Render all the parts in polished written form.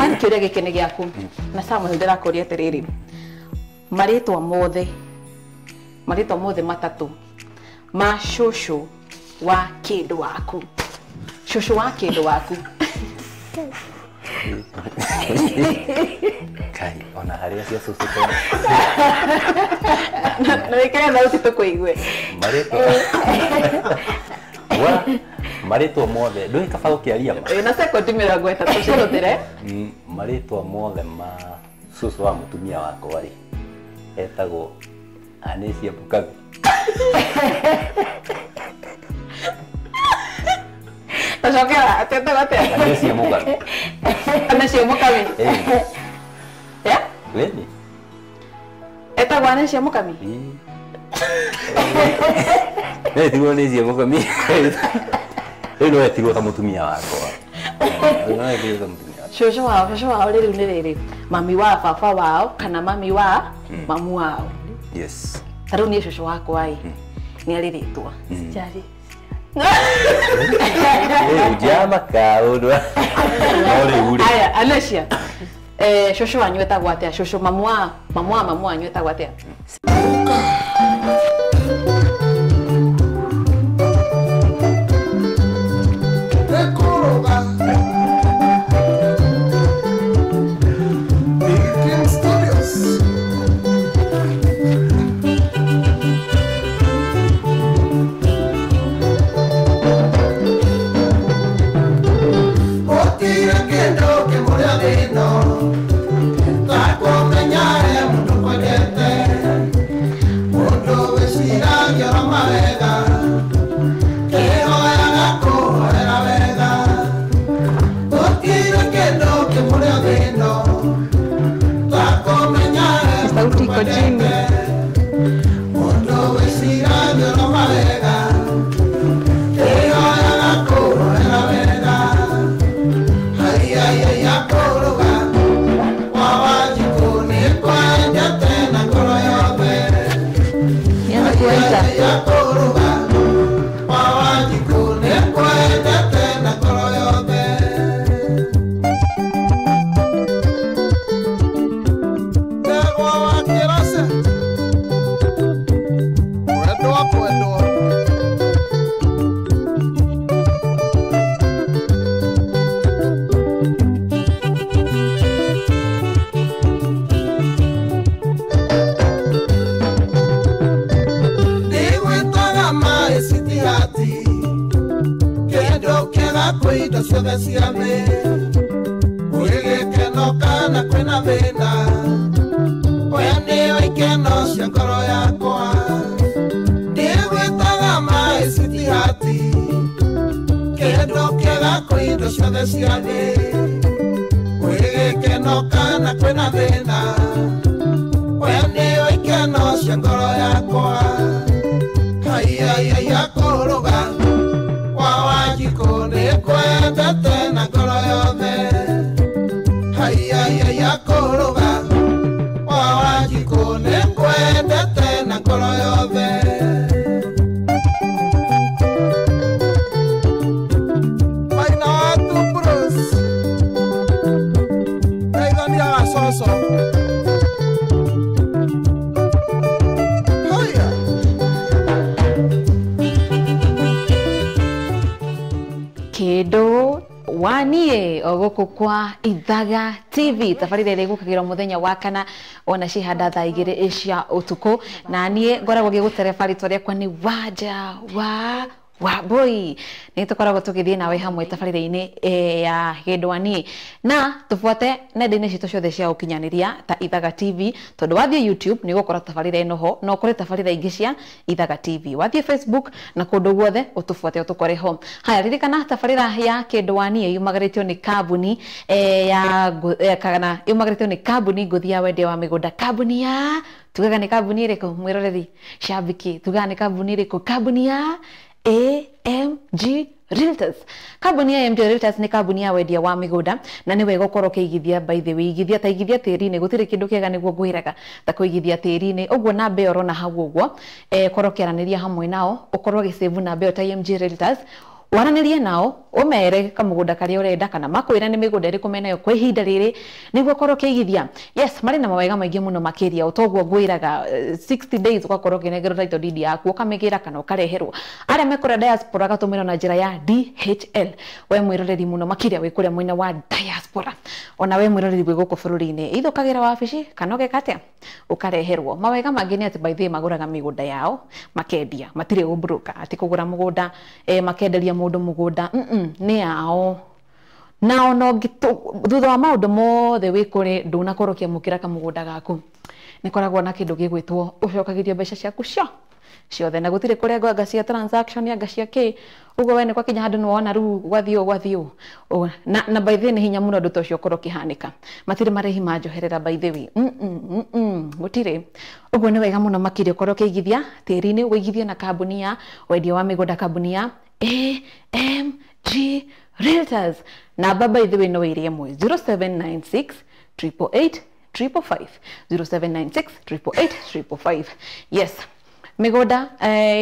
Brian kĩũria gĩkĩ nĩ gĩaku na Samuel ndĩrakũria atĩrĩrĩ, marĩtwa mothe, marĩtwa mothe matatũ ma cũcũ wa kĩndũ waku, cũcũ wa kĩndũ waku. Kai ona harĩa cia cũcũ to na wĩkĩre thauti tũkũigue. Marĩtwa wa marĩtwa mothe ndũĩ kaba gũkĩaria ma. Wĩna sekondi 30 cihũthĩre. Marĩtwa mothe ma cũcũ wa mũtumia wakwa rĩ etagwo Anesia Mukami. Tacokera atĩetagwo atĩa? Anesia Mukami. Anesia Mukami. Eh. Yeah? Weni? Etagwo Anesia Mukami? Ĩĩ. Etirwo Anesia Mukami. Rĩu no etirwo ta mũtumia wakwa. Rĩu no etirwo ta mũtumia wakwa. Cũcũ wao rĩu nĩ rĩrĩ, mami wa baba wao kana mami wa mamu wao. Yes. Ta rĩu niĩ cũcũ wakwa ĩ nĩ arĩ rĩtwa. Sijari. Rĩu njama kaũndũ. No rĩu rĩ. Aya, Anesia. Cũcũ wanyu etagwo atĩa? Cũcũ mamu wa mamu wanyu etagwo atĩa? Sauti iko chini. Nianze kuita. Kĩndũ wanie ogũkũ kwa Ithaga TV tabarĩra ĩrĩa ĩgũkagĩrwo mũthenya wa kana ona cihanda thaa 2 cia ũtukũ, na niĩ ngoragwo ngĩgũtereba rĩtwa rĩakwa nĩ Wanja wa Wambui. Nĩ tũkoragwo tũgĩthiĩ nawe hamwe tabarĩra-inĩ ya Kĩndũ na tũbuate nenda-inĩ citũ ciothe cia ũkinyanĩria ta Ithaga TV, tondũ wathiĩ YouTube nĩ ũgũkora tabarĩra ĩno ho, na ũkore tabarĩra ingĩ cia Ithaga TV. Wathiĩ Facebook na kũndũ guothe ũtũbuate ũtũkore ho. Haya, ririkana tabarĩra ya Kĩndũ yumagĩrĩtio nĩ kambuni ya kana yumagĩrĩtio nĩ kambuni ngũthi ya wendia wa mĩgũnda, kambuni ya tugaga nĩ kambuni ĩrĩkũ mwĩroreri shabiki, tugaga nĩ kambuni ĩrĩkũ? Kambuni ya AMG Realtors. Kambuni ya AMG Realtors ni kambuni ya wendia wa mĩgũnda, na nĩ wega ũkorwo ũkĩigithia, by the way, igithia ta igithia tĩri-inĩ, gũtirĩ kĩndũ kĩega nĩguo ngwĩraga ta kũigithia tĩri-inĩ. Ũguo namba ĩyo ũrona hau ũguo, korwo ũkĩaranĩria hamwe nao, ũkorwo ũgĩsave namba ĩyo ta AMG Realtors, Waranĩrie nao ũmere kamũgũnda karĩa ũrenda kana makwĩre nĩ mĩgũnda ĩrĩkũ menayo kwa ihinda rĩrĩ nĩguo ũkorwo ũkĩigithia. Yes, marĩ na mawega maingĩ mũno makĩria ũtoguo ngwĩraga 60 days ũgakorwo ũkĩnengerwo title deed yaku ũkamĩgĩra kana ũkareherwo. Arĩa mekũrĩa diaspora gatũmĩrwo na njĩra ya DHL. We mwĩroreri mũno makĩria wĩ kũrĩa mwena wa diaspora, ona we mwĩroreri wĩ gũkũ bũrũri-inĩ, either ũkagĩra wabici kana ũgeka atĩa ũkareherwo. Mawega mangĩ nĩ atĩ by the way magũraga mĩgũnda yao makendia, matirĩ ũbroker atĩ kũgũra mũgũnda makenderia mũndũ mũgũnda, nĩ yao. Na ona thutha wa maũndũ mothe wĩ kũrĩ ndũnakorwo ũkĩamũkĩra kamũgũnda gaku, nĩ koragwo na kĩndũ gĩgwĩtwo ũcokagĩrio mbeca ciaku ciothe na gũtirĩ kũrengwo anga cia transaction anga cia kĩ ũguo we nĩ gwakinya handũ nĩ wona rĩu gwathiĩ ũũ gwathiĩ ũũ. Na by the way nĩ hinya mũno ũndũ ta ũcio ũkorwo ũkĩhanĩka, matirĩ marĩhi ma njoherera by the way, gũtirĩ. Ũguo nĩ wega mũno makĩria ũkorwo ũkĩigithia tĩri-inĩ, ũigithie na kambuni ya wendia wa mĩgũnda, kambuni ya AMG Realtors. Namba by the way no ĩrĩ ĩmwe 0796 888 555, 0796 888 555. Yes, mĩgũnda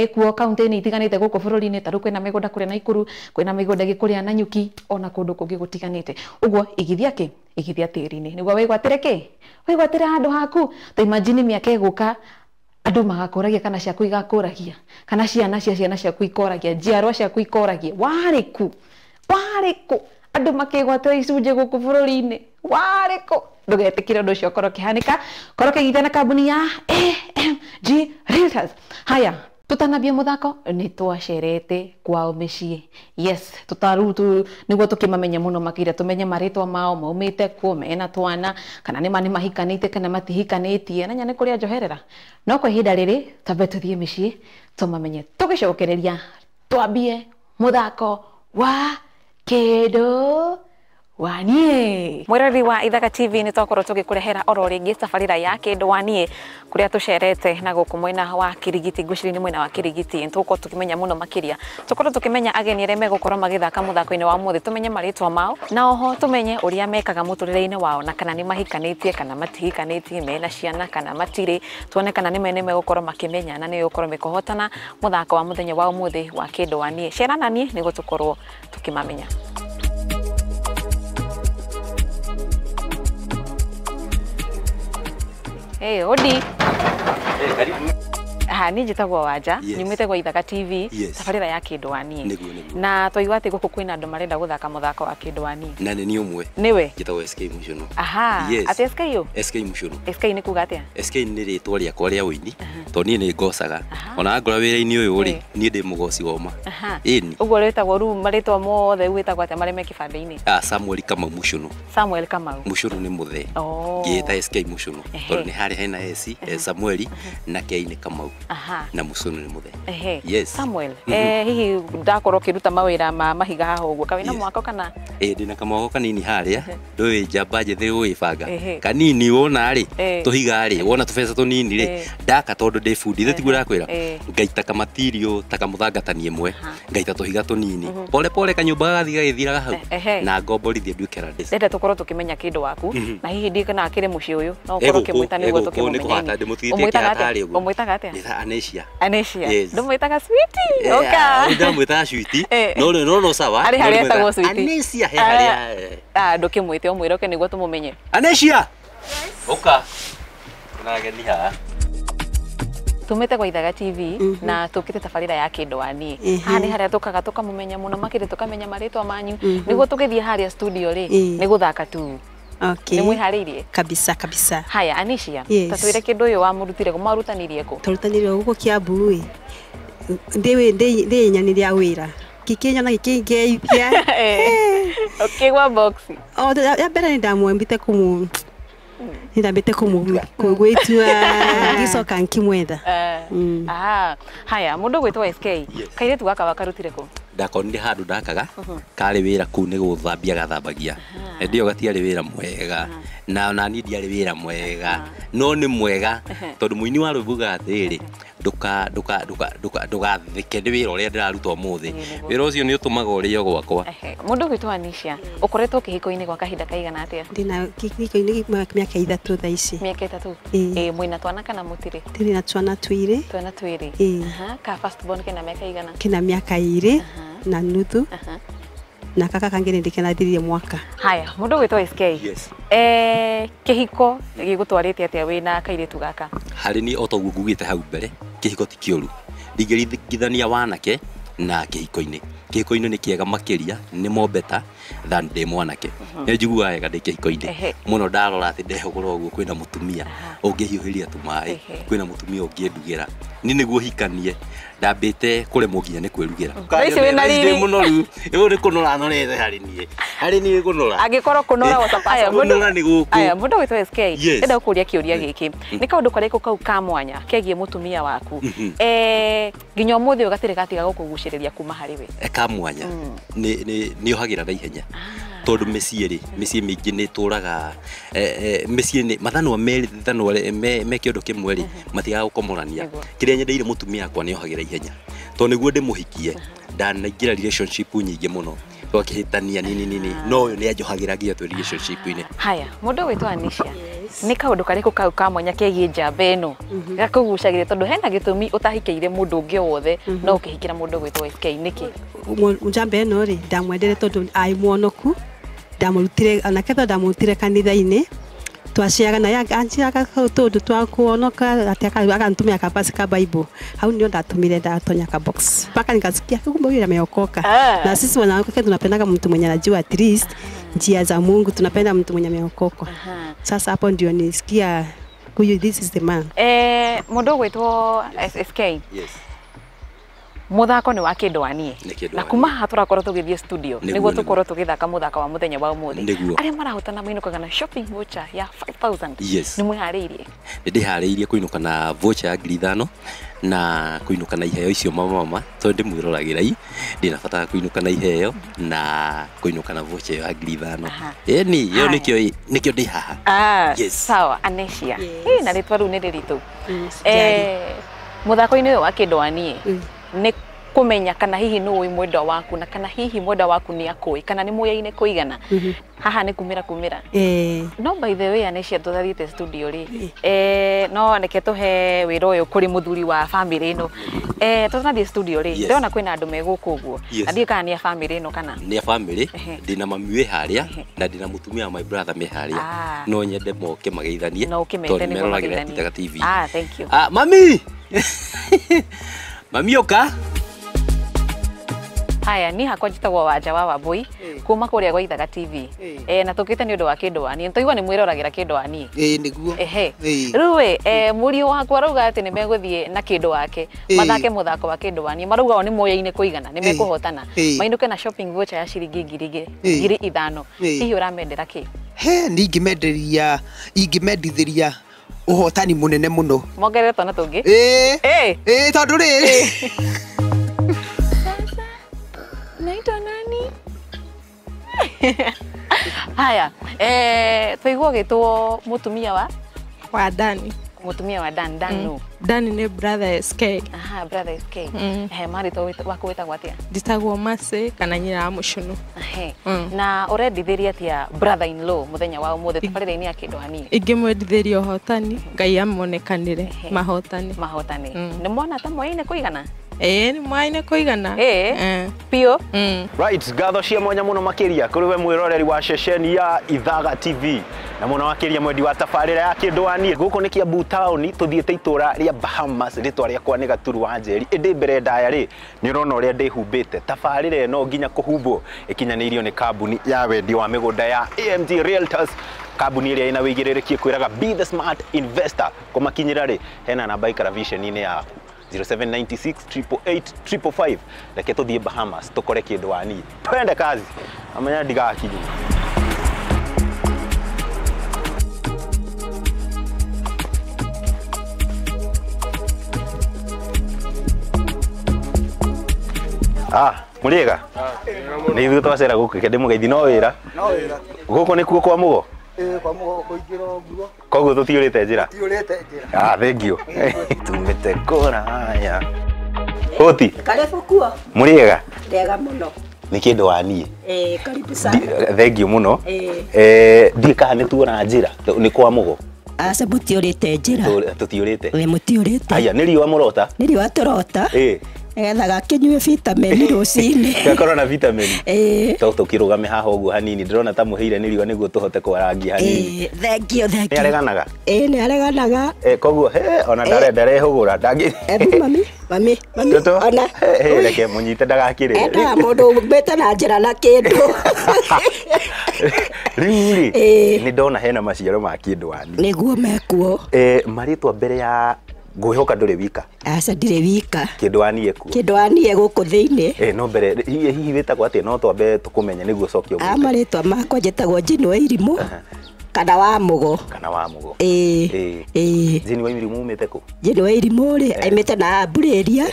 ĩkuo kaunti-inĩ itiganĩte gũkũ bũrũri-inĩ, ta rĩu kwĩna mĩgũnda kũrĩa Naikuru, kwĩna mĩgũnda ĩngĩ kũrĩa Nanyuki, ona kũndũ kũngĩ gũtiganĩte. Ũguo igithia kĩ? Igithia tĩri-inĩ nĩguo wĩgwatĩre kĩ? Wĩgwatĩre handũ haku. Ta imagine mĩaka ĩgũka andũ magakũragia kana ciaku igakũragia kana ciana cia ciana ciaku ikoragia, njiarwa ciaku ikoragia, warĩ kũ? Warĩ kũ? Andũ makĩgwatĩra icunjĩ gũkũ bũrũri-inĩ, warĩ kũ? Ndũgetĩkĩre ũndũ ũcio ũkorwo ũkĩhanĩka, korwo ũkĩigithia na kambuni ya AMG Realtors. Haya, tutanambia mũthako nĩ twacerete kwao mĩciĩ. Yes, tũtarĩu tu nĩguo tũkĩmamenye mũno makĩria, tũmenye marĩtwa mao, maumĩte kũ, mena twana kana nĩ ma nĩ mahikanĩtie kana matihikanĩtie, na nya nĩ kũrĩa njoherera. No kwa ihinda rĩrĩ twambe tũthiĩ mĩciĩ tũmamenye, tũgĩcokereria twambie mũthako wa kĩndũ wanie. Mwĩroreri wa Ithaga TV, nĩ twakorwo tũgĩkũrehera oro rĩngĩ tabarĩra ya kĩndũ wanie kũrĩa tũcerete na gũkũ mwena wa Kirigiti, ngwĩciria nĩ mwena wa Kirigiti. Nĩ tũgũkorwo tũkĩmenya mũno makĩria, tũkorwo tũkĩmenya ageni arĩa megũkorwo magĩthaka mũthako-inĩ wa ũmũthĩ, tũmenye marĩtwa mao na oho tũmenye ũrĩa mekaga mũtũrĩre-inĩ wao, na kana nĩ mahikanĩtie kana matihikanĩtie, mena ciana kana matirĩ, tuone kana nĩ mene megũkorwo makĩmenya na nĩ gũkorwo mekũhotana mũthako wa mũthenya wa ũmũthĩ wa kĩndũ wanie. Cera na niĩ nĩguo tũkorwo tũkĩmamenya. Hey, odi. Karibu. Aha, niĩ njĩtagwo Wanja, Yes. nyumĩte gwa Ithaga TV, Yes. tabarĩra ya kĩndũ wanie. Nĩguo, nĩguo. Na twaigua atĩ gũkũ kwĩna andũ marenda gũthaka mũthako wa kĩndũ wanie. Na nĩ niĩ ũmwe. Nĩwe? Njĩtagwo SK Mucuno. Aha, Yes. atĩ SK ũ? SK Mucuno. SK nĩ kuga atĩa? SK nĩ rĩtwa rĩakwa rĩa ũini tondũ niĩ nĩ ngocaga. Ona ngora wĩra-inĩ ũyũ rĩ, niĩ ndĩ mũgoci woma. Aha. Ĩni. Ũguo rĩtagwo rĩu marĩtwa mothe wĩtagwo atĩa marĩa me kĩbandĩ-inĩ? Ah, Samuel Kamau Mucuno. Samuel Kamau. Mucuno nĩ mũthee. Oh. Ngĩĩta SK Mucuno Ehe. tondũ nĩ harĩa hena S, Samueli na K nĩ Kamau. Aha. Na Mucuno nĩ mũthee. Ehe. Yes. Samuel, hihi ndakorwo ũkĩruta mawĩra ma mahiga haha ũguo, kawĩna Yes. mwako kana? Ĩ ndĩna kamwako kanini harĩa, ndũĩ njamba njĩthĩ ũgĩbanga. Ehe. Kanini wona rĩ, Eh. tũhiga rĩ, wona tũbeca tũnini rĩ, Eh. ndaka tondũ ndĩ bundi, ithe tiguo ndakwĩra. Eh. Ngaita kamatirio ta kamũthanga tani ĩmwe, ngaita tũhiga tũnini. Pole pole kanyũmba gagathiĩ gagĩthiraga hau. Ehe. Na ngomborithie nduĩke randis. Ndenda tũkorwo tũkĩmenya kĩndũ waku na hihi ndiĩ kana akĩrĩ mũciĩ ũyũ no ũkorwo Egũkũ, ũkĩmwĩta nĩguo egũkũ, nĩ tũkĩmũmenya. kũhata ndĩmũtigĩtie Ũmwĩtaga kĩhata atĩa? harĩa ũguo. Ũmwĩtaga atĩa? Nĩ Anecia. Anecia. Yes. Ndũmwĩtaga sweetie? Ũka. Ndamwĩtaga sweetie. Eh. No no no sawa. Arĩ No harĩa ndĩmwĩtaga etagwo sweetie. Anecia he harĩa. Ah, ndũkĩmwĩte ũmwĩre ũke nĩguo tũmũmenye. Anecia. Ũka. Kuna ageni haha. Tumĩte gwa Ithaga TV na tũkĩte tabarĩra ya kĩndũ wanie. Haha nĩ harĩa tũkaga tũkamũmenya mũno makĩria, tũkamenya marĩtwa manyu nĩguo tũgĩthiĩ harĩa studio rĩ nĩ gũthaka tu. Okay. Nĩ mwĩharĩirie? Kabisa kabisa. Haya, Anisha, Yes. ta twĩre kĩndũ ũyũ wamũrutire kũ, mwarutanirie kũ? Tũrutanire gũkũ Kiambu ĩ. Ndĩ nyanire wĩra. Gĩkĩnyona gĩkĩngeithia. Ũkĩgwa box. O ya mbere nĩ ndamwambite kũmũ nĩ ndambĩte kũmũ gwĩtua ngĩcoka nkĩmwetha. Aha. Haya, mũndũ ũgwĩtwo SK, kairĩtu gaka wakarutire kũ? Ndakonire handũ ndakaga karĩ wĩra kũu nĩ gũthambia gathambagia. Hĩndĩ ĩyo gatiarĩ wĩra mwega na ona niĩ ndiarĩ wĩra mwega no nĩ mwega tondũ mũini wa rwĩmbo ugaga atĩrĩrĩ, ndũgathĩke nĩ wĩra ũrĩa ndĩraruta ũmũthĩ, wĩra ũcio nĩ ũtũmaga ũrĩo gwakwa. Mũndũ ũgwĩtwo Anisha, ũkoretwo kĩhiko-inĩ gwa kahinda kaigana atĩa? Ndĩna kĩhiko-inĩ mĩaka 3 thaa ici. Mĩaka 3? Ĩĩ. Ĩĩ, mwĩna twana kana mũtirĩ? Ndĩrĩ na twana twĩrĩ. Twana twĩrĩ. Ĩĩ. Aha, ka first born kena mĩaka igana? Kena mĩaka 2. na nuthu na kaka kangi nĩ ndĩkenathirie mwaka. Haya, mũndũ gwĩtwo SK. Yes. Kĩhiko gĩgũtwarĩte atĩa wĩna kairĩtu gaka? Harĩ niĩ o toguo ngugĩte hau mbere, kĩhiko ti kĩũru. Ndingĩringithania wanake na kĩhiko-inĩ. Kĩhiko-inĩ nĩ kĩega makĩria, nĩ more better than ndĩ mwanake. Nĩ njiguaga wega ndĩ kĩhiko-inĩ. Mũno ndarora atĩ ndehũgũra ũguo kwĩna mũtumia ũngĩhiũhĩria tũmaĩ, kwĩna mũtumia ũngĩndugĩra. Niĩ nĩguo hikanie ndambĩte kũremwo nginya nĩ kwĩrugĩra. Thaa ici wĩna riri. Ndĩ mũnoru, ĩyo nĩ kũnora norete harĩ niĩ. Harĩ niĩ kũnora. Angĩkorwo kũnora watapasa. Kũnora nĩ gũkũ. Aya, mũndũ gwĩtwo SK, ndĩrenda gũkũria kĩũria gĩkĩ. Nĩ kaũndũ karĩkũ kau ka mwanya kegiĩ mũtumia waku? Nginya ũmũthĩ ũyũ gatirĩ gatiga gũkũgucĩrĩria kuma harĩ we. Ka mwanya nĩ ohagĩra na ihenya. Tondũ mĩciĩ rĩ, mĩciĩ mĩingĩ nĩ ĩtũraga mĩciĩ nĩ mathanwa merĩ thanwa me kĩondo kĩmwe rĩ, matigaga gũkomorania. Kĩrĩa nyendeire mũtumia wakwa nĩ ohagĩra ihenya. Tondũ nĩguo ndĩmũhikie, ndanaingĩra relationship nyingĩ mũno. Twakĩhĩtania nini nini, no ũyũ nĩ anjohagĩra nginya twĩ relationship-inĩ. Haya, mũndũ gwĩtwo Anisha, nĩ kaũndũ karĩkũ kau ka mwanya kegiĩ njamba ĩno gakũgucagĩrĩria tondũ hena gĩtũmi ũtahikĩire mũndũ ũngĩ o wothe no ũkĩhikĩra mũndũ gwĩtwo SK nĩkĩ? Njamba ĩno rĩ, ndamwendere tondũ ai mwonoku, ndamũrutire onake tondũ ndamũrutire kanitha-inĩ, twaciaga na anjiaga tũndũ twa kuonoka atĩ akantumia kabasi ka Bible. Hau ndio ndatumire ndatonya ka box mpaka nikasikia kumbe huyu ameokoka. Na sisi wanawake tunapendaga mtu mwenye anajua at least njia za Mungu, tunapenda mtu mwenye ameokoka. Sasa hapo ndio nisikia huyu, this is the man. Mũndũ gwĩtwo SK. Yes. Mũthako nĩ wa kĩndũ wa niĩ. Na kuma haha tũrakorwo tũgĩthiĩ studio nĩguo tũkorwo tũgĩthaka mũthako wa mũthenya wa ũmũthĩ. Arĩa marahotana mainũkaga na shopping voucher ya 5000. Yes. Nĩ mwĩharĩirie? Nĩ ndĩharĩirie kũinũka na voucher ya 5000 na kũinũka na iheo icio mama tondũ ndĩmwĩroragĩra i ndĩna bata wa kũinũka na iheo na kũinũka na voucher ya 5000. Ĩni ĩyo nĩkĩo ndĩ haha. Yes. Sawa, Anesia. Na rĩtwa rĩu nĩ rĩritũ. Mũthako-inĩ ũyũ wa kĩndũ wa niĩ nĩ kũmenya kana hihi nĩ ũĩ mwendwa waku na kana hihi mwendwa waku nĩ akũĩ kana nĩ mũyaine kũigana. Haha nĩ kumĩra kumĩra. No by the way Anesia tũthathiĩte studio rĩ, no reke tũhe wĩra ũyũ kũrĩ mũthuri wa bamĩrĩ ĩno. Tũtanathiĩ studio rĩ, ndĩrona kwĩna andũ me gũkũ ũguo. Na ndiũĩ kana nĩ a bamĩrĩ ĩno kana nĩ a bamĩrĩ. Ndĩna mami wĩ harĩa na ndĩna mũtumia wa my brother me harĩa. No nyende moke mageithanie tondũ meroragĩra Ithaga TV. Thank you. Mami! Mami oka. Haya, ni hakwa njĩtagwo Wanja wa Wambui kuma kũrĩa gwa Ithaga TV. Na tũkĩte nĩ ũndũ wa kĩndũ wa niĩ. Nĩtwaigua nĩ mwĩroragĩra kĩndũ wa niĩ. Ĩĩ nĩguo. Rĩu ĩ, mũriũ wakwa arauga atĩ nĩ megũthiĩ na kĩndũ wake mathake mũthako wa kĩndũ wa niĩ. Marauga o nĩ moyaine kũigana, nĩ mekũhotana. Mainũke na shopping voucher ya ciringi 5000. Hihi ũramendera kĩ? He, niĩ ingĩmenderia, ingĩmendithĩria ũhotani mũnene mũno. Mongerere twana tũngĩ? Ĩĩ. Ĩĩ tondũ rĩrĩ. Naitwa nani? Haya, twaigua gĩtwo mũtumia wa Dani. Mũtumia wa Dan, Dan no. Dani nĩ brother SK. Aha, brother SK. Marĩtwa waku wĩtagwo atĩa? Njĩtagwo Mercy kana nyina wa Mũcũnũ. Na ũrendithĩria atĩa brother in law mũthenya wa ũmũthĩ tabarĩra-inĩ ya kĩndũ hanini? Ingĩmwendithĩria ũhotani, Ngai amonekanĩre, mahotane. Mahotane. Nĩ mwana ta moyaine kũigana? Ĩĩ, nĩ moyaine kũigana. Ĩĩ. Biũ. Right, ngatho cia mwanya mũno makĩria kũrĩ we mwĩroreri wa ceceni ya Ithaga TV na mũno makĩria mwendi wa tabarĩra ya kĩndũ wa niĩ. Gũkũ nĩ Kiambu taũni, tũthiĩte itũra rĩa Bahamas, rĩtwa rĩakwa nĩ Gaturu wa Njeri. Ĩndĩ mbere ndaya rĩ, nĩ ũrona ũrĩa ndĩhumbĩte. Tabarĩra ĩno nginya kũhumbwo ĩkinyanĩirio nĩ kambuni ya wendia wa mĩgũnda ya AMG Realtors, kambuni ĩrĩa ĩna wĩigĩrĩrĩki ĩkwĩraga be the smart investor. Kũmakinyĩra rĩ, hena namba ikara vision-inĩ yaku 0796 888 555. Reke tũthiĩ Bahamas tũkore kĩndũ wa niĩ. Twende kazi. Amenya ndigakinyia. Mũrĩega? Nĩ ithuĩ twacera gũkũ, kende mũgeithi no wĩra. No wĩra. Gũkũ nĩkuo kwa Mũgo? Ĩĩ, kwa Mũgo kũingĩra ũguo. Koguo tũtiũrĩte njĩra? Tũtiũrĩte njĩra. Thank you. Tumĩte kũraya. Hoti. Karibu kuo. Mũrĩega? Ndega mũno. Nĩ kĩndũ wa niĩ. Ĩĩ, karibu sana. Thank you mũno. Ĩĩ. Ndiũĩ kana nĩ tuona njĩra, nĩ kwa Mũgo. Aca mũtiũrĩte njĩra. Tũtiũrĩte. Ĩĩ, mũtiũrĩte. Aya, nĩ riũa mũrota? Nĩ riũa tũrota. Ĩĩ. Nĩgetha gakĩnyue vitamin rũcinĩ. Gakorwo na vitamin. Ĩĩ. To tũkĩrũgame haha ũguo hanini, ndĩrona ta mũhĩire nĩ riũa nĩguo tũhote kwarangia hanini. Ĩĩ, thengiũ thengiũ. Nĩ areganaga? Ĩĩ, nĩ areganaga. Koguo ona ndarehũgũra ndangĩ. Ebu mami, mami, mami, ona. Reke mũnyite ndagakĩrĩre. Endaga mũndũ umĩte na njĩra na kĩndũ. Rĩu rĩ, nĩ ndona hena maciaro ma kĩndũ wani. Nĩguo mekuo. Marĩtwa mbere ya ngwĩhoka ndũrĩ wika. Aca ndirĩ wika. Kĩndũ wani ekuo. Kĩndũ wani e gũkũ thĩinĩ. No mbere hihi wĩtagwo atĩa? No twambe tũkũmenye nĩguo ũcoke ũgwĩte. Marĩtwa makwa njĩtagwo Jane wa Irimũ kana wa Mũgo. Kana wa Mũgo. Ĩĩ. Ĩĩ. Jane wa Irimũ umĩte kũ? Jane wa Irimũ rĩ, aimĩte na Ambũrĩria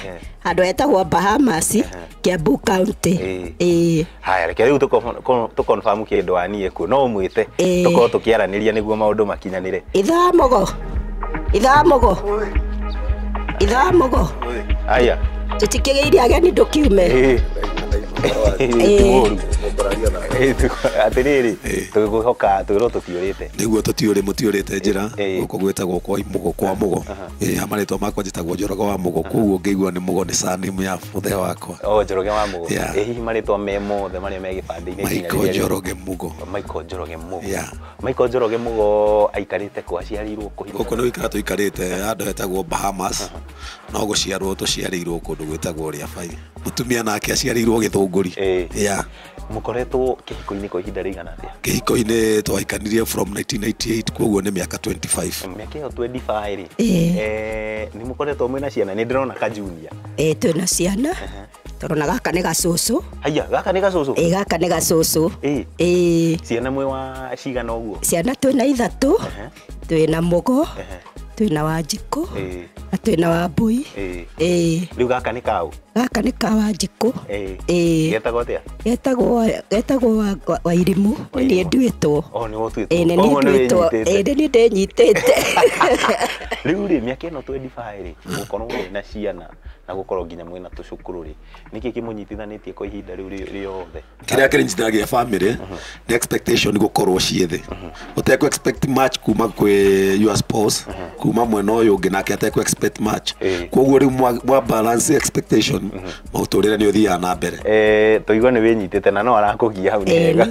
handũ hetagwo Bahamas, Kiambu County. Ĩĩ. Haya, reke rĩu tũkonfirm kĩndũ wani ekuo. No ũmwĩte tũkorwo tũkĩaranĩria nĩguo maũndũ makinyanĩre. Ithaa Mũgo. Ithaa Mũgo. Ithaa Mũgo. Aya. Tũtikĩgĩire ageni ndũkiume. Atĩrĩrĩ, tũgĩkwĩhoka twĩrwo tũtiũrĩte. Nĩguo tũtiũrĩ, mũtiũrĩte njĩra. Gũkũ gwĩtagwo kwa Mũgo kwa Mũgo. Marĩtwa makwa njĩtagwo Njoroge wa Mũgo, koguo ngĩigua nĩ Mũgo nĩ surname ya mũthee wakwa. O Njoroge wa Mũgo. Hihi marĩtwa me mothe marĩa me gĩbandĩ-inĩ nginya Michael Njoroge Mũgo. Michael Njoroge Mũgo. Michael Njoroge Mũgo aikarĩte kũ? Aciarĩirwo kũ? Gũkũ nĩ gũikara tũikarĩte handũ hetagwo Bahamas, no gũciarwo tũciarĩirwo kũndũ gwĩtagwo Rĩabai. Mũtumia nake aciarĩirwo Gĩthũngũri. Mũkoretwo kĩhiko-inĩ kwa ihinda rĩigana atĩa? Kĩhiko-inĩ twahikanirie from 1998, koguo nĩ mĩaka 25. Mĩaka ĩyo 25 rĩ, nĩ mũkoretwo mwĩna ciana? Nĩ ndĩrona ka junior. Ĩĩ, twĩna ciana. Tũrona gaka nĩ gacũcũ. Haiya, gaka nĩ gacũcũ? Ĩĩ, gaka nĩ gacũcũ. Ĩĩ. Ciana mwĩ wa cigana ũguo? Ciana twĩna ithatũ, twĩna Mũgo, twĩna Wanjikũ, na twĩna Wambui. Ĩĩ. Rĩu gaka nĩ kaũ? Gaka nĩ ka Wanjikũ. Ĩĩ. Getagwo atĩa? Getagwo wa Irimũ. Nĩ niĩ nduĩtwo. O nĩwe ũtuĩtwo. Ĩĩ, nĩ niĩ nduĩtwo. Ĩĩ, nĩ niĩ ndĩnyitĩte. Rĩu rĩ, mĩaka ĩno 25 rĩ, gũkorwo mwĩna ciana na gũkorwo nginya mwĩna tũcukuru rĩ, nĩkĩ kĩmũnyitithanĩtie kwa ihinda rĩu rĩothe? Kĩrĩa kĩrĩnyitithanagia family nĩ expectation gũkorwo ciĩ thĩ. Ũtekũ expect much kuma kwĩ your spouse, kuma mwena ũyũ ũngĩ nake atekũ expect much. Koguo rĩu mwa balance expectation, mũtũrĩre nĩ ũthiaga na mbere. Tũigua nĩ wĩnyitĩte na no arakũgia hau nĩ wega.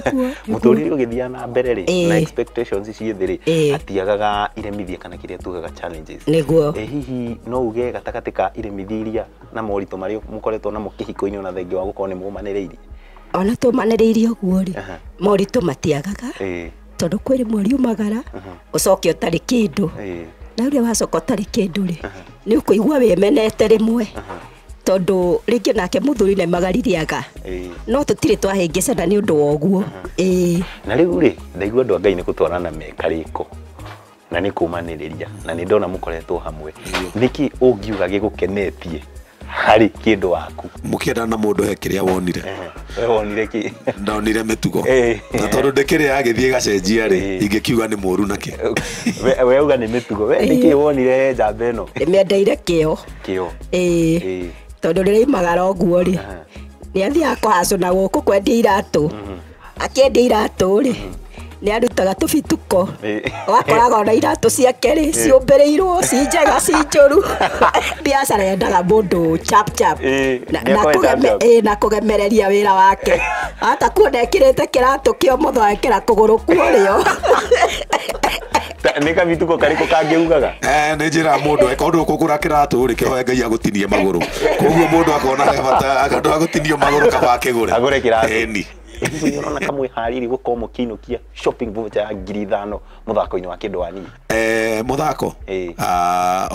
Mũtũrĩre ũgĩthiaga na mbere rĩ, na expectations ciĩ thĩ rĩ, hatiagaga iremithia kana kĩrĩa tugaga challenges. Nĩguo. Hihi no uge gatagatĩ ka iremithia iria na moritũ marĩa mũkoretwo namo kĩhiko-inĩ ona thengia wa gũkorwo nĩ mũmanĩrĩirie? Ona tũmanĩrĩirie ũguo rĩ, moritũ matiagaga, tondũ kwĩ rĩmwe ũriumagara ũcoke ũtarĩ kĩndũ, na rĩrĩa wacoka ũtarĩ kĩndũ rĩ, nĩ ũkũigua wĩmenete rĩmwe, tondũ rĩngĩ nake mũthuri nĩ magaririaga, no tũtirĩ twahĩngĩcana nĩ ũndũ wa ũguo. Na rĩu rĩ, ndaigua andũ a Ngai nĩ gũtwarana mekarĩko na nĩ kũmanĩrĩria, na nĩ ndona mũkoretwo hamwe. Nĩkĩ ũngiuga gĩgũkenetie harĩ kĩndũ waku? Mũkĩendana na mũndũ he kĩrĩa wonire. We wonire kĩ? Ndonire mĩtugo. Na tondũ ndĩkĩrĩ yagĩthiĩ ĩgacenjia rĩ, ingĩkiuga nĩ mũũru nakĩ. We uga nĩ mĩtugo. We nĩkĩ wonire njamba ĩno? Ndĩmĩendeire kĩo. Kĩo. Ĩĩ. Tondũ rĩrĩa imagara ũguo rĩ, nĩ athiaga kũhacũna gũkũ kwendia iratũ. Akĩendia iratũ rĩ, nĩ arutaga tũbituko. Wakoraga ona iratũ ciake rĩ, ciũmbĩrĩirwo, ci njega, ci njũru. Biacara yendaga mũndũ chap chap. Na kũgemereria wĩra wake. Hata kuona ekĩrĩte kĩratũ kĩa ũmotho ekĩra kũgũrũ kwa ũrĩo. Nĩ kabituko karĩkũ kangĩugaga? Nĩ njĩra mũndũ eka ũndũ ũkũgũra kĩratũ rĩ, kĩhoe Ngai agũtinie magũrũ. Koguo mũndũ akona he bata andũ agũtinio magũrũ kaba akĩgũre. Agũre kĩratũ. Ĩni. Hihi ũrona kamwĩharĩrie gũkorwo mũkĩinũkia shopping voucher ya 5,000 mũthako-inĩ wa kĩndũ wa niĩ? Mũthako?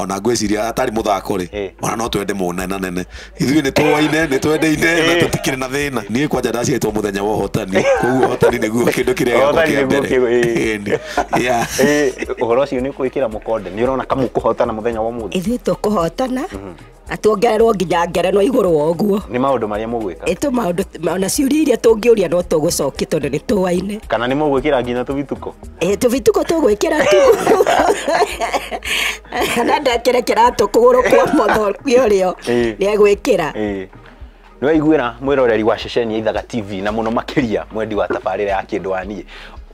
Ona ngwĩciria atarĩ mũthako rĩ, ona no twende mũnenanene. Ithuĩ nĩ tũwaine, nĩ twendeine na tũtikĩrĩ na thĩna. Niĩ kwanja ndaciarĩtwo mũthenya wa ũhotani, koguo ũhotani nĩguo kĩndũ kĩrĩa gĩakwa kĩa mbere. Ũhoro ũcio nĩ ũkwĩkĩra mũkonde, nĩ ũrona kamũkũhotana mũthenya wa ũmũthĩ? Ithuĩ tũkũhotana, na tuongererwo nginya ngerenwa igũrũ wa ũguo. Nĩ maũndũ marĩa mũgwĩka? Ĩ maũndũ ona ciũria iria tũngĩũria no tũgũcokia tondũ nĩ tũwaine. Kana nĩ mũgwĩkĩra nginya tũbituko? Ĩ tũbituko tũgwĩkĩra tu. Na ndekĩre kĩratũ kũgũrũ kwa ũmotho kĩa ũrĩo nĩ egwĩkĩra. Nĩ waiguĩra mwĩroreri wa ceceni ya Ithaga TV na mũno makĩria mwendi wa tabarĩra ya kĩndũ wa niĩ.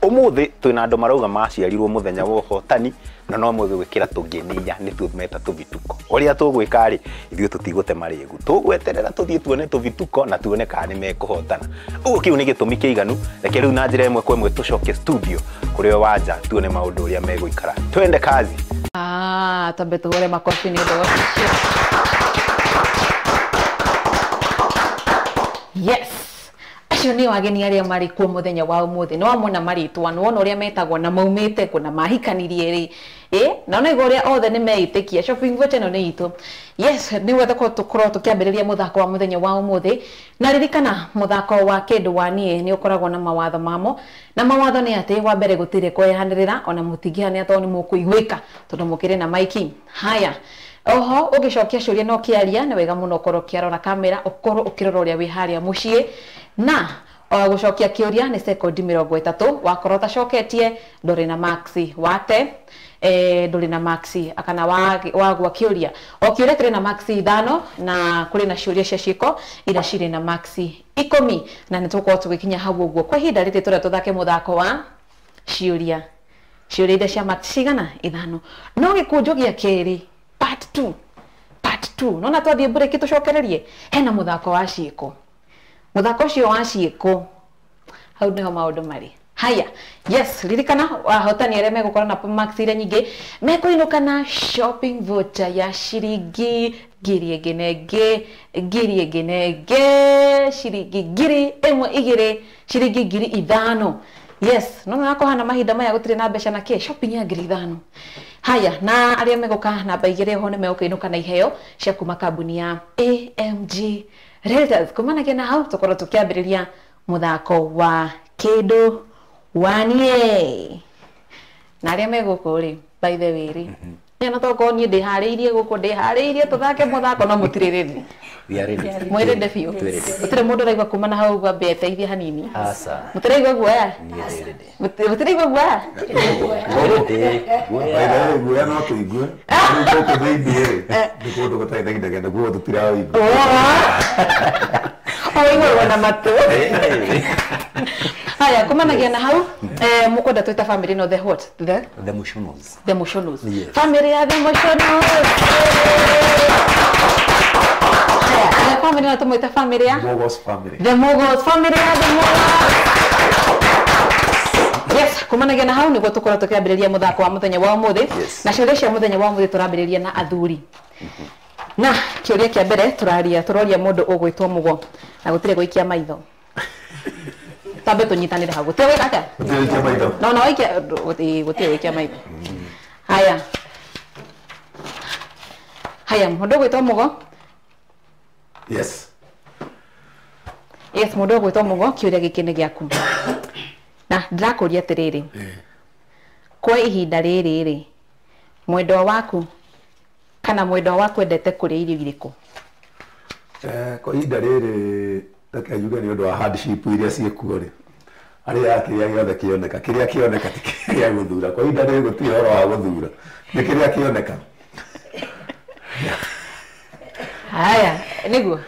Umuthi twina andu marauga maciarirwo muthenya wa uhotani na no mwegwikira tungeninya ni tumeta tuvituko. Uria tugwika ri ithuĩ tutigũte marĩgu, tugweterera tuthie tuone tuvituko na tuone kana nĩ mekuhotana. Ũguo kĩu nĩ gĩtũmi kĩiganu. Reke rĩu na njĩra ĩmwe kwa ĩmwe tũcoke studio kũrĩ wanja tuone maũndũ ũrĩa megũikara. Twende kazi. Twambe tũhũre makobi nĩ ũndũ wa ũcio. Yes, acio nĩ ageni arĩa marĩ kuo mũthenya wa ũmũthĩ. Nĩ wamona marĩtwa, nĩ wona ũrĩa metagwo na maumĩte kũ na mahikanirie rĩ. Na ona igũrũ ũrĩa othe nĩ meĩtĩkia shopping voucher ĩno nĩ itũ. Yes, nĩguo tũkorwo tũkĩambĩrĩria mũthako wa mũthenya wa ũmũthĩ. Na ririkana mũthako wa kĩndũ wa niĩ nĩ ũkoragwo na mawatho mamo, na mawatho nĩ atĩ wa mbere gũtirĩ kwehanĩrĩra, ona mũtingĩhanĩra tondũ nĩ mũkũiguĩka tondũ mũkĩrĩ na maiki. Haya, oho ũngĩcokia ciũria no kĩaria nĩ wega mũno ũkorwo ũkĩarora kamera, ũkorwo ũkĩrora ũrĩa wĩ harĩa mũciĩ. Na gũcokia kĩũria nĩ sekondi 30, wakorwo ũtacoketie ndũrĩ na maxi wate, ndũrĩ na maxi kana wagwa kĩũria. O kĩũria kĩrĩ na maxi 5 na kũrĩ na ciũria cia ciĩko iria cirĩ na maxi 10, na nĩ tũgũkorwo tũgĩkinya hau ũguo. Kwa ihinda rĩrĩ tũrĩa tũthake mũthako wa ciũria, ciũria iria cia maxi cigana? 5. No gĩkũnjo gĩa kerĩ part 2, part 2 nona twathiĩ break tũcokererie hena mũthako wa ciĩko. Mũthako ũcio wa ciĩko hau nĩho maũndũ marĩ. Haya, yes, ririkana ahotani arĩa megũkorwo na max iria nyingĩ mekũinũka na shopping voucher ya ciringi ngiri ĩngĩ na ĩngĩ, ngiri ĩngĩ na ĩngĩ, ciringi ngiri ĩmwe igĩrĩ, ciringi 5,000. Yes, no nakohana mahinda maya gũtirĩ na mbeca na kĩ shopping ya 5,000. Haya, na arĩa megũka namba 2 ho nĩ megũkĩinũka na iheo cia kuma kambuni ya AMG Realtors. Kumanagia na hau tũkorwo tũkĩambĩrĩria mũthako wa kĩndũ wanie. Na arĩa me gũkũ rĩ, by the way rĩ, nĩ tokorwo niĩ ndĩharĩirie gũkũ, ndĩharĩirie tũthake mũthako no mũtirĩ ready. We are ready. Mwĩrĩnde biũ. Gũtirĩ mũndũ ũraigua kuma na hau ũguo ambe eteithie hanini. Aca. Mũtiraigua guoya? Mũtiraigua guoya? Guoya no tũigue. Rĩu gũkũ thĩinĩ rĩ, nĩ kũndũ gũtarĩ na inegene, guo tũtiraũigua. Ũiguagwo na matũ. Haya, kumanagia na hau, mũkwenda twĩta family no the what? The Mushunus. The Mushunus. Yes. Family ya the Mushunus. Haya, family na tũmwĩta family ya Mogos family. The Mogos family ya the Mogos. Yes, kumanagia na hau nĩguo tũkorwo tũkĩambĩrĩria mũthako wa mũthenya wa ũmũthĩ. Na ciũria cia mũthenya wa ũmũthĩ tũrambĩrĩria na athuri. Na kĩũria kĩa mbere tũroria mũndũ ũgwĩtwo Mũgo na gũtirĩ gũikia maitho. Twambe tũnyitanĩre hau. Gũtirĩ gwĩka atĩa? Gũtirĩ gũikia maitho. No, no, waikia gũtirĩ gũikia maitho. Haya. Haya, mũndũ ũgwĩtwo Mũgo. Yes. Yes, mũndũ ũgwĩtwo Mũgo, kĩũria gĩkĩ nĩ gĩaku. Na ndĩrakũria atĩrĩrĩ. Kwa ihinda rĩrĩ rĩ, mwendwa waku kana mwendwa waku endete kũrĩa irio irĩkũ? Kwa ihinda rĩrĩ reke njuge nĩ ũndũ wa hardship iria ciĩkuo rĩ, arĩaga kĩrĩa gĩothe kĩoneka, kĩrĩa kĩoneka ti kĩrĩa gũthura. Kwa ihinda rĩrĩ gũtirĩ ũhoro wa gũthura, nĩ kĩrĩa kĩoneka. Haya, nĩguo?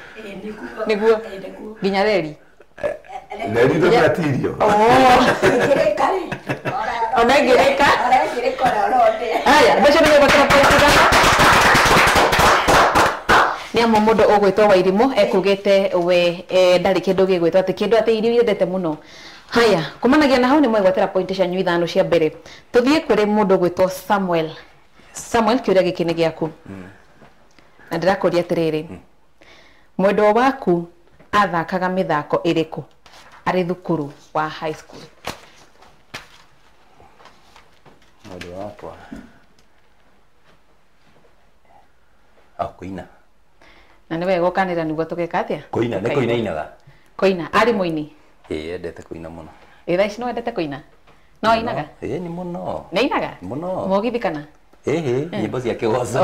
Nĩguo. Nginya reri? Reri ndũgĩra irio. Ona ngĩrĩka? Haya, mbeca nĩ gwĩkĩra point ithano. Nĩ amwe mũndũ ũgwĩtwo Wairimũ ekugĩte we ndarĩ kĩndũ gĩgwĩtwo atĩ kĩndũ atĩ irio yendete mũno. Haya, kumanagia na hau nĩ mwegwatĩra point cianyu 5 cia mbere. Tũthiĩ kũrĩ mũndũ ũgwĩtwo Samuel. Samuel, kĩũria gĩkĩ nĩ gĩaku. Na ndĩrakũria atĩrĩrĩ, mwendwa waku athakaga mĩthako ĩrĩkũ arĩ thukuru wa high school? Mwendwa wakwa kũina. Na nĩ wega ũkanĩra nĩguo tũgeka atĩa? Kũina, nĩ kũina inaga. Kũina, arĩ mũini? Ĩĩ, endete kũina mũno. Ĩ thaa ici no endete kũina? No ainaga? Ĩĩ, nĩ mũno. Nĩ ainaga? Mũno. Mũgithi kana? Ĩhĩ, nyĩmbo cia kĩgoco.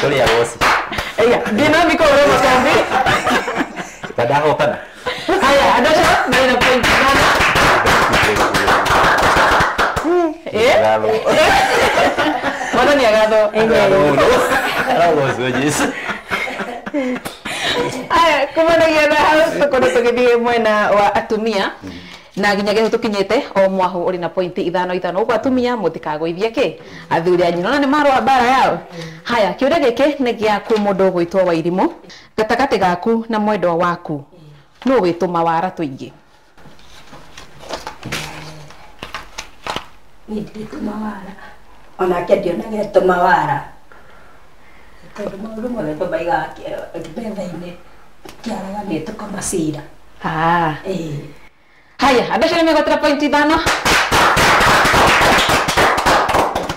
Tũrĩ agoci. Ĩya, ndinambi kũhũrwo makambi. Ta ndahotana. Haya, andũ acio marĩ na point 5. Mwathani agathwo. Aragocwo Jesũ. Aya, kumanagia na hau tũkorwo tũgĩthiĩ mwena wa atumia. Na nginyagia tukinyite o mwahu uri na pointi ithano ithano uguo atumia mutikagũithie ki athuri anyu nona ni marũa mbara yao. Haya kiuria giki nĩ gĩaku mũndũ ũgwĩtwo Wairimu, gatagatĩ gaku na mwendwa waku nũ wĩtũma wara tũingĩ? Niĩ nditũma wara onake ndionaga etũma wara tondũ maũndũ mothe tũmaigaga metha-inĩ kĩaraga nĩ tũkamacira. Haya andũ acio nĩmegwatĩra pointi ithano.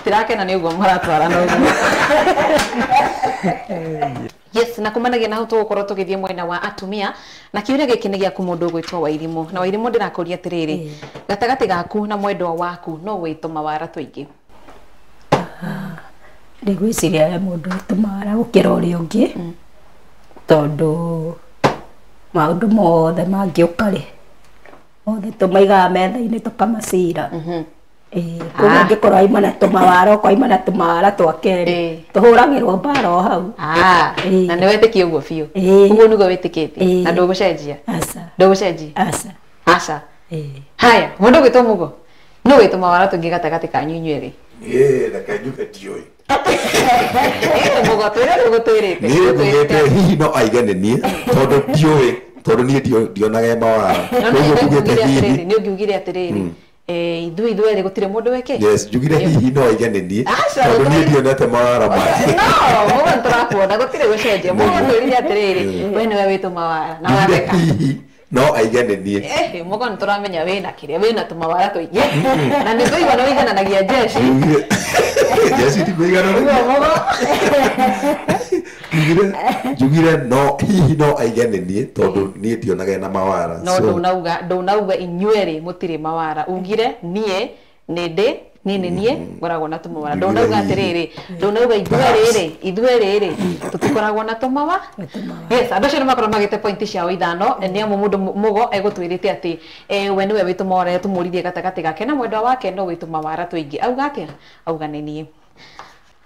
Tirakena nĩ ũguo mũratwarana ũguo. Yes, na kumanagia na hau tũgũkorwo tũgĩthiĩ mwena wa atumia na kĩũria gĩkĩ nĩ gĩaku mũndũ ũgwĩtwo Wairimu. Na Wairimu ndĩrakũria atĩrĩrĩ, gatagatĩ gaku na mwendwa waku no wĩtũma wara tũingĩ? Ndigwĩciria he mũndũ wĩtũma wara gũkĩra ũrĩa ũngĩ tondũ maũndũ mothe mangĩũka rĩ mothe tũmaigaga metha-inĩ tũkamacira. Koguo angĩkorwo aima na tũmawara okorwo aima na tũmawara twake rĩ tũhũragĩrwo mbara o hau. Na nĩ wetĩkie ũguo biũ? Ũguo nĩguo wĩtĩkĩtie na ndũgũcenjia? Ndũgũcenjia? Aca. Haya mũndũ ũgwĩtwo Mũgo, nũ wĩtũma wara tũingĩ gatagatĩ kanyu inyuĩ erĩ? Reke njuge ndiũĩ. Mũgo twĩre ũgũtwĩrĩte. Niĩ ngugĩte hihi no aige nĩ niĩ tondũ ndiũĩ tondũ niĩ ndionaga mawara. Koguo ngugĩte hihi. Nĩ ũngiugire atĩrĩrĩ ithuĩ ithuerĩ gũtirĩ mũndũ weke? Yes, njugire hihi no aige nĩ niĩ tondũ niĩ ndionete mawara make. No, mũgo nĩtũrakuona gũtirĩ gũcenjia. Mũgo twĩrire atĩrĩrĩ we nĩwe wĩtũma wara na watheka. Hihi no aige nĩ niĩ. Mũgo nĩtũramenya wĩna kĩrĩa wĩna tũmawara tũingĩ na nĩtũigua nĩ wĩigananagia jeshi. Jeshi tikũigananagia. Njugire no hihi no aige nĩ niĩ tondũ niĩ ndionaga na mawara. No ndũnauga inyuerĩ mũtirĩ mawara, ugire niĩ nĩ ndĩ niĩ nĩ niĩ ngoragwo na tũmawara. Ndũnauga atĩrĩrĩ, ndũnauga ithuerĩ rĩ tũtikoragwo na tũmawa. Yes, andũ acio nĩmakorwo magĩte pointi ciao ithano nĩ amu mũndũ Mũgo egũtwĩrĩte atĩ we nĩwe wĩtũma wara, tũmũririe gatagatĩ gake na mwendwa wake no wĩtũma wara tũingĩ. Auga atĩa? Auga nĩ niĩ.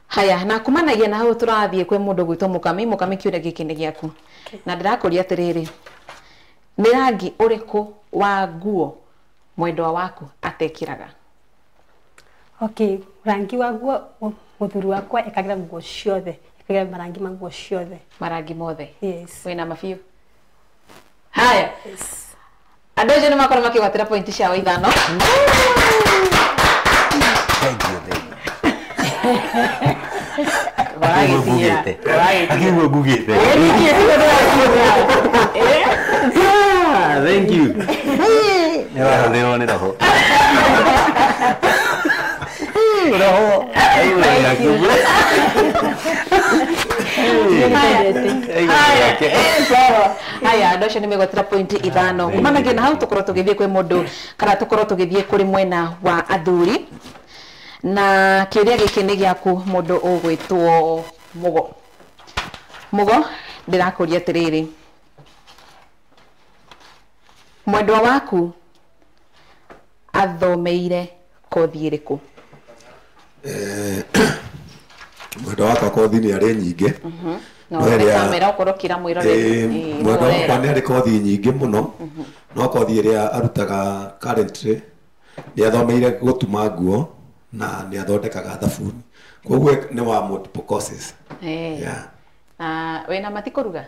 Haya na kumanagia na hau tũrathiĩ kwĩ mũndũ ũgwĩtwo Mũkami. Mũkami kĩũria gĩkĩ nĩ gĩaku na ndĩrakũria atĩrĩrĩ, nĩ rangi ũrĩkũ wa nguo mwendwa waku atekĩraga? Okay, rangi wa nguo mũthuri wakwa ekagĩra nguo ciothe, ekagĩra marangi ma nguo ciothe. Marangi mothe? Yes. Wĩna mabiũ? Haya. Yes. Andũ acio nĩmakorwo makĩgwatĩra pointi ciao ithano. Thank you, thank you. Thank you. Haya andũ acio nĩmegwatĩra pointi ithano. Kumanagia na hau tũkorwo tũgĩthiĩ kwĩ mũndũ kana tũkorwo tũgĩthiĩ kũrĩ mwena wa athuri na kĩũria gĩkĩ nĩ gĩaku mũndũ ũgwĩtwo Mũgo. Mũgo ndĩrakũria atĩrĩrĩ, mwendwa waku athomeire kothi ĩrĩkũ? Mwendwa wakwa kothi nĩ arĩ nyingĩ. No kamera ũkorwo ũkĩra mwĩroreri. Mwendwa wakwa nĩ arĩ kothi nyingĩ mũno no kothi ĩrĩa arutaga currently nĩ athomeire gũtuma nguo na nĩ athondekaga thabuni, koguo nĩ wa multiple courses. Wĩna mati kũruga?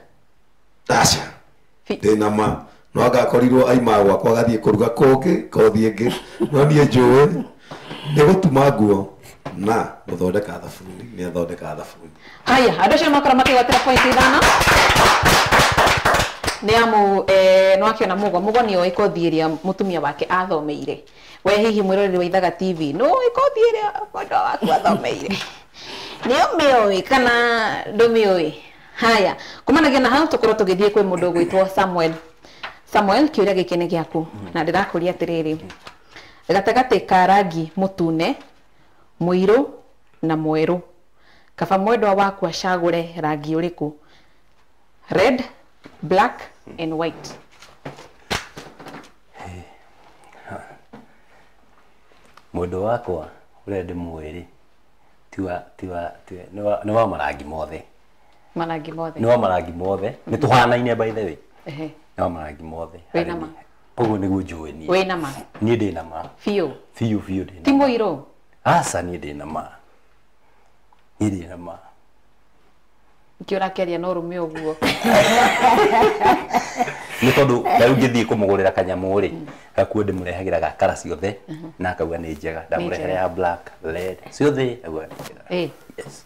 Aca, ndĩna ma no angakorirwo aima gwakwa agathiĩ kũruga kũngĩ kothi ĩngĩ, no niĩ njũĩ nĩ gũtuma nguo na gũthondeka thabuni, nĩ athondekaga thabuni. Haya andũ acio nĩmakorwo makĩgwatĩra pointi ithano nĩ amu nĩwakĩona Mũgo. Mũgo nĩoĩ kothi ĩrĩa mũtumia wake athomeire. We hihi mwĩroreri wa Ithaga TV nĩũĩ kothi ĩrĩa mwendwa waku athomeire? Nĩ ũmĩũĩ kana ndũmĩũĩ? Haya kumanagia na hau tũkorwo tũgĩthiĩ kwĩ mũndũ ũgwĩtwo Samuel. Samuel kĩũria gĩkĩ nĩ gĩaku na ndĩrakũria atĩrĩrĩ, gatagatĩ ka rangi mũtune, mũirũ na mwerũ, kaba mwendwa waku acagũre rangi ũrĩkũ? Red, black and white. Mwendwa wakwa ũrĩa ndĩmũĩ rĩ nĩ wa marangi mothe. Marangi mothe? Nĩ wa marangi mothe, nĩ tũhanaine by the way. Nĩ wa marangi mothe. Wĩna ma? Ũguo nĩguo njũĩ niĩ. Wĩna ma? Niĩ ndĩna ma. Biũ? Biũ biũ ndĩna. Ti mũirũ? Aca, niĩ ndĩna ma. Niĩ ndĩna ma. Nĩkĩo ũrakĩaria na ũrũme ũguo? Nĩ tondũ rĩu ngĩthiĩ kũmũgũrĩra kanyamũ rĩ, gakuo ndĩmũrehagĩra ga kara ciothe na akauga nĩ njega. Ndamũrehera ya black, red, ciothe auga nĩ njega. Yes.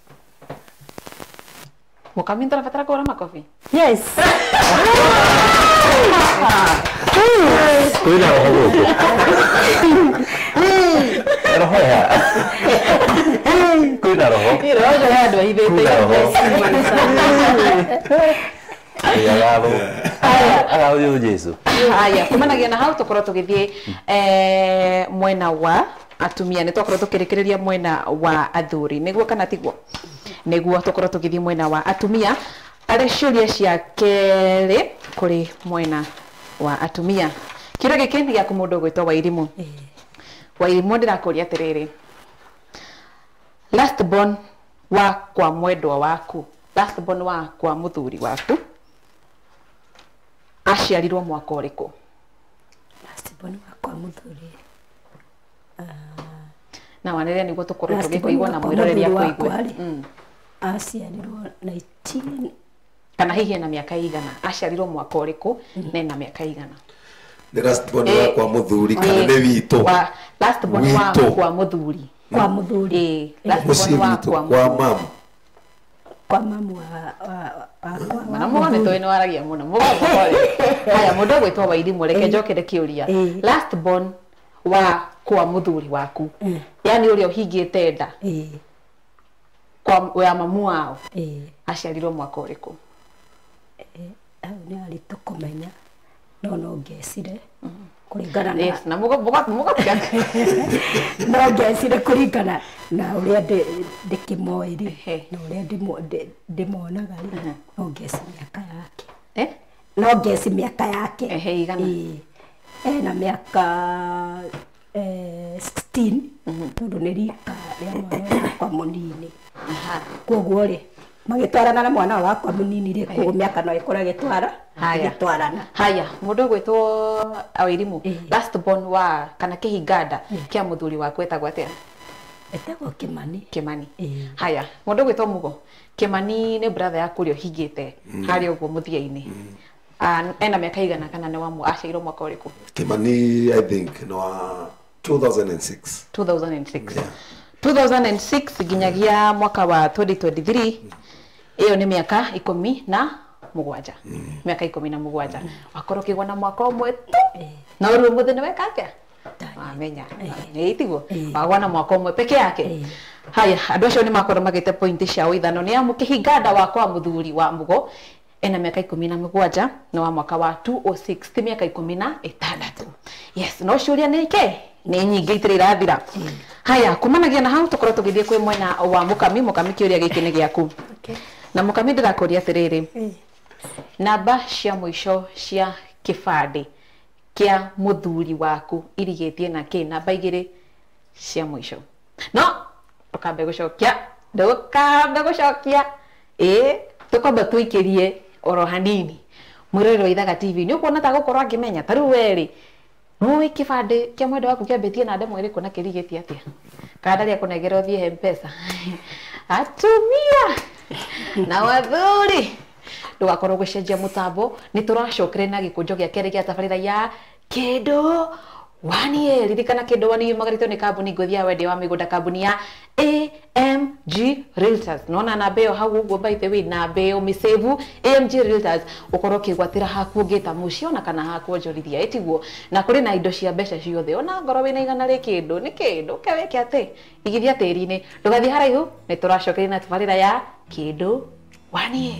Mũkami, nĩtũrabatara kũgũra makobi? Yes. Kwĩna roho gũkũ. Roho ya. Kwĩna roho. Roho ya andũ ahithĩte. Kwĩna roho. Agatho. Agatho yũ Jesu. Haya, kumanagia na hau tũkorwo tũgĩthiĩ mwena wa atumia. Nĩ twakorwo tũkĩrĩkĩrĩria mwena wa athuri, nĩguo kana tiguo? Nĩguo. Tũkorwo tũgĩthiĩ mwena wa atumia arĩ ciũria cia kerĩ kũrĩ mwena wa atumia. Kĩũria gĩkĩ nĩ gĩaku mũndũ ũgwĩtwo Wairimũ. Wairimũ, ndĩrakũria atĩrĩrĩ, last born wa kwa mwendwa waku, last born wa kwa mũthuri waku aciarirwo mwaka ũrĩkũ? Last born wa kwa mũthuri. Na wanĩrĩre nĩguo tũkorwo tũgĩkũigua na mwĩroreri akũigue. Aciarirwo 19 kana hihi ena mĩaka igana? Aciarirwo mwaka ũrĩkũ na ena mĩaka igana? Nĩ last born wa kwa mũthuri kana nĩ witũ? Last born wa kwa mũthuri. Kwa mũthuri. Last born wa kwa mamu. Kwa mamu wa mana mũgo nĩ tũĩ nĩ waragia mũno mũgo mũgore. Haya, mũndũ ũgwĩtwo Wairimũ, reke njokere kĩũria. Last born wa kwa mũthuri waku, yani ũrĩa ũhingĩte nda kwa ya mamu wao, aciarirwo mwaka ũrĩkũ? Hau nĩ aritũ kũmenya, no ngecire kũringana na Yes, na mũgo mũgo mũgo no ngecire kũringana na ũrĩa ndĩkĩmoĩ rĩ, na ũrĩa ndĩmonaga rĩ, no ngeci mĩaka yake. No ngeci mĩaka yake. Igana? Ena mĩaka 16 tondũ nĩ rika rĩa mwana wakwa mũnini. Koguo rĩ, magĩtwarana na mwana wakwa mũnini rĩ, koguo mĩaka no ĩkorwo ĩgĩtwara ĩgĩtwarana. Haya, mũndũ ũgwĩtwo Wairimũ, last born wa kana kĩhinganda kĩa mũthuri waku etagwo atĩa? Etagwo Kĩmani. Kĩmani. Haya, mũndũ ũgwĩtwo Mugo, Kĩmani nĩ brother yaku ũrĩa ũhingĩte harĩa ũguo mũthia-inĩ. Ena mĩaka igana kana nĩ wa aciarirwo mwaka ũrĩkũ? Kĩmani I think nĩ wa 2006. 2006. 2006 nginyagia mwaka wa 2023, ĩyo nĩ mĩaka 17. Mĩaka 17. Wakorwo ũkĩgwa na mwaka ũmwe tu. Na rĩu ũmũthĩ nĩ weka atĩa? Wamenya. Nĩ tiguo? Wagwa na mwaka ũmwe peke yake. Haya, andũ acio nĩ makorwo magĩte pointi ciao 5 nĩ amu kĩhinganda wa kwa mũthuri wa Mugo ena mĩaka 17 na wa mwaka wa 2006 ti mĩaka 16. Yes, no ciũria nĩ ke nĩ nyingĩ itirĩ irathira. Haya, kumanagia na hau tũkorwo tũgĩthiĩ kwĩ mwena wa Mũkami. Mũkami, kĩũria gĩkĩ nĩ gĩaku. Na Mũkami, ndĩrakũria atĩrĩrĩ, namba cia mũico cia kĩbandĩ kĩa mũthuri waku irigĩtie na kĩ? Namba 2 cia mũico. No ndũkambe gũcokia, ndũkambe gũcokia, tũkwamba tũikĩrie oro hanini. Mwĩroreri wa Ithaga TV, nĩ ũkuona ta gũkorwo angĩmenya ta rĩu we rĩ, nĩũĩ kĩbandĩ kĩa mwendwa waku kĩambĩtie na ndemwa ĩrĩkũ na kĩrigĩtie atĩa? Kana ndarĩ akũnengera ũthiĩ he M-Pesa? Atumia na wathuri, ndũgakorwo gũcenjia mũtambo, nĩ tũracokere na gĩkũnjo gĩa kerĩ gĩa tabarĩra ya Kĩndũ Wanie. Ririkana Kĩndũ Wanie yumagarĩtio nĩ kambuni ngũthi ya wendia wa mĩgũnda, kambuni ya AMG Realtors. Nona namba ĩyo hau ũguo, by the way, namba ĩyo mĩsave AMG Realtors, ũkorwo ũkĩgwatĩra haku ũngĩta mũciĩ ona kana haku onjorithia, ĩtiguo? Na kũrĩ na indo cia mbeca ciothe, ona ngorwo wĩna igana rĩ kĩndũ nĩ kĩndũ ũke wĩke atĩ igithia tĩri-inĩ. Ndũgathiĩ haraihu, nĩ tũracokeria na tabarĩra ya Kĩndũ Wanie.